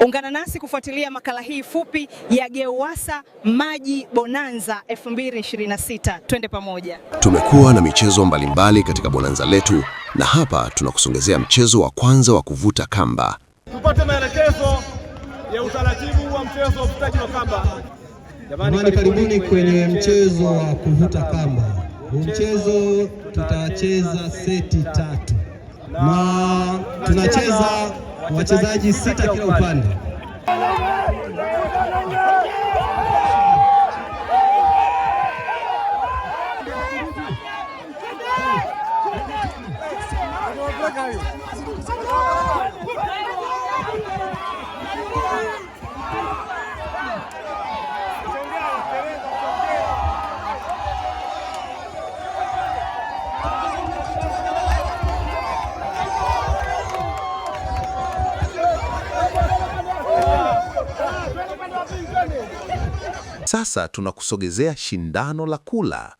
Ungana nasi kufuatilia makala hii fupi ya GEUWASA Maji Bonanza 2026. Twende pamoja. Tumekuwa na michezo mbalimbali katika bonanza letu, na hapa tunakusongezea mchezo wa kwanza wa kuvuta kamba. Tupate maelekezo ya utaratibu wa mchezo wa uvutaji wa kamba. Jamani, karibuni kwenye mchezo wa kuvuta kamba. Huu mchezo tutacheza seti tatu na tunacheza wachezaji sita kila upande. Sasa tunakusogezea shindano la kula.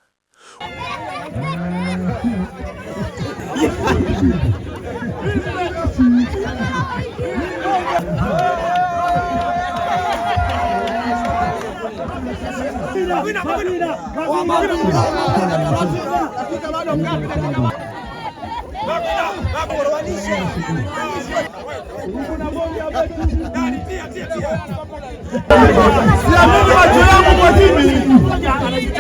Siamini macho yangu kwa Jimmy.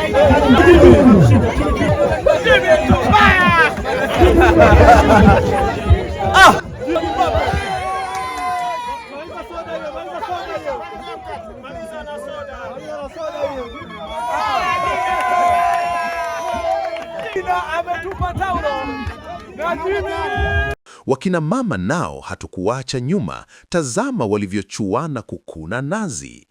Ametupa taulo na Jimmy. Wakina mama nao hatukuwacha nyuma. Tazama walivyochuana kukuna nazi.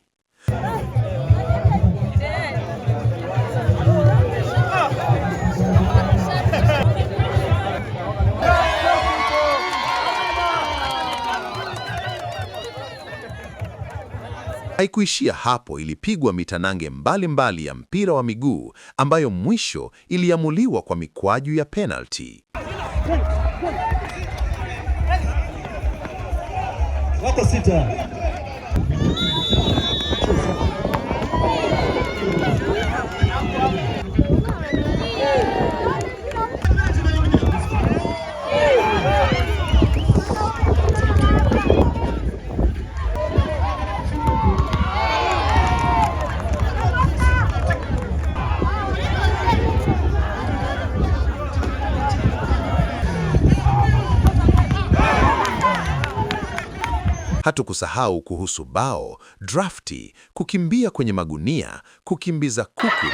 Haikuishia hapo, ilipigwa mitanange mbalimbali ya mpira wa miguu ambayo mwisho iliamuliwa kwa mikwaju ya penalti. Wako sita. Hatukusahau kuhusu bao, drafti, kukimbia kwenye magunia, kukimbiza kuku.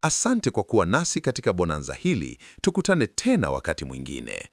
Asante kwa kuwa nasi katika bonanza hili. Tukutane tena wakati mwingine.